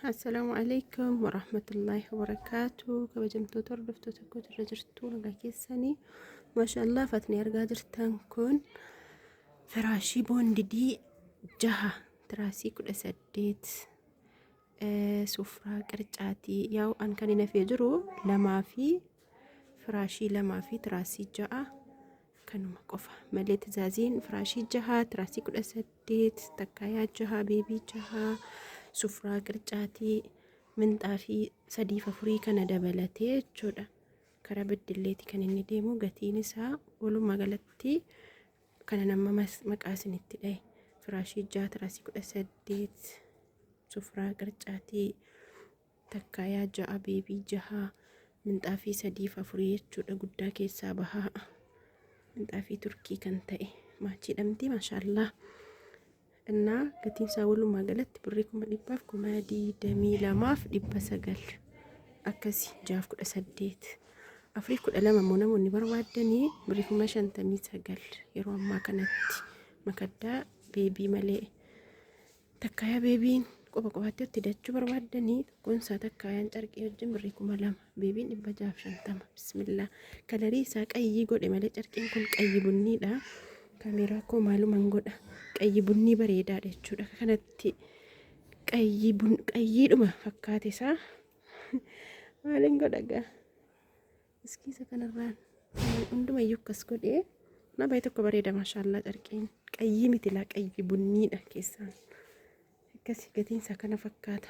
Assalaamu alaikum warahmatullaahi wabarakaatu. Kabajamtoota hordoftoota koo irra jirtu nagaa keessanii. Maashaallah fatni argaa jirtan kun firaashii boondidii jaha tiraasii 18 sufraa qircaatii yaa'u an kan hin hafee jiru lamaa fi firaashii lamaa fi tiraasii 6 kanuma qofa malee tizaaziin firaashii jaha tiraasii 18 takkaayaa jaha beebii jaha sufraa qircaatii minxaafii sadiif afurii kana dabalatee jechuudha. Karaa Beddelleeti kan inni deemu gatiin isaa walumaa galatti kana nama maqaa isinitti dhahe firaashii jaha tiraasii 18 sufraa qircaatii takkaayaa 6 beebii 6 minxaafii sadiif afurii jechuudha guddaa keessaa bahaa minxaafii turkii kan ta'e maachiidhamti maashaallaa innaa gatiin isaa walumaa galatti birrii 122,900 akkasi jaaf 18 afuriif 12 immoo namoonni barbaaddanii birrii 59,000 yeroo ammaa kanatti makaddaa beebii malee. Takkaayaa beebiin qofa qofaatti itti dachuu barbaaddanii tokkoon isaa takkaayaan carqii wajjin birrii 2000 beebiin 650. Bismillah, kalarii isaa qayyii godhe malee carqiin kun qayyi bunniidha. Kaameeraa koo maaluman godha, qayyi bunnii bareedaadha jechuudha. Kanatti qayyi bun qayyiidhuma fakkaate isaa maalin godha gaa. Iskiisa kanarraan hundumayyuu akkas godhee na baay'ee tokko bareeda maashaallaa. Carqiin qayyii miti laa, qayyi bunniidha keessaan. Akkasi gatiin isaa kana fakkaata.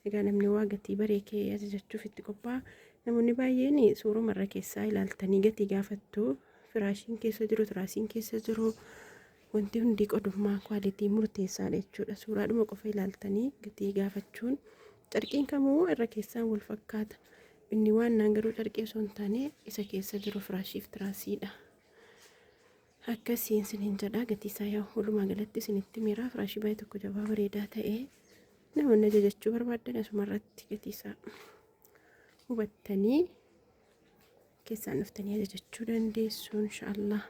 Egaa namni waa gatii baree kee ajajachuuf itti qophaa'a. Namoonni baay'een suuruma irra keessaa ilaaltanii gatii gaafattu. Firaashiin keessa jiru, tiraasiin keessa jiru, wanti hundi qodummaa kwaalitii murteessaadha jechuudha. Suuraadhuma qofa ilaaltanii gatii gaafachuun carqiin kamuu irra keessaan wal fakkaata. Inni waan naan garuu carqii osoo hin taane isa keessa jiru firaashiif tiraasiidha. Akkasiin isiniin jedha. Gatii isaa yaa walumaa galatti isinitti miira. Firaashii baay'ee tokko jabaa bareedaa ta'e namoonni ajajachuu barbaaddan asuma irratti gatii isaa hubattanii keessaan dhuftanii ajajachuu dandeessu inshaallah.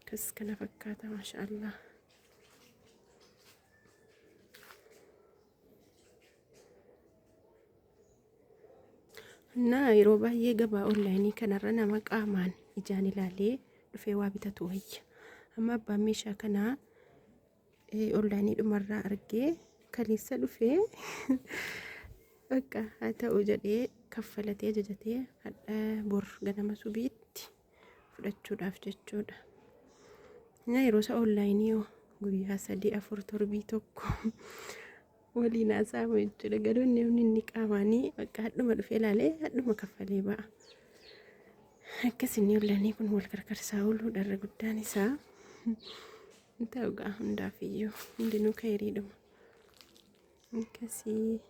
Akkas kana fakkaata maashaallah. Innaa yeroo baay'ee gabaa onlaayinii kanarra nama qaamaan ijaan ilaalee dhufee waa bitatu wayya. Amma abbaan meeshaa kanaa onlaayinii dhumarraa argee kaleessa dhufee bakka haa ta'u jedhee kaffalatee ajajatee hadha bor ganama subiitti fudhachuudhaaf jechuudha. Innaa yeroo isa onlaayinii hoo guyyaa sadii afur torbii tokko waliin haasa'amu jechuudha. Garuu namni inni qaamaanii bakka hadhuma dhufee ilaalee hadhuma kaffalee ba'a. Akkas inni onlaayinii kun wal karkarsaa ooluudha irra guddaan isaa. Hin ta'u gaa hundaaf iyyuu hundinuu kayriidhuma. Akkasii.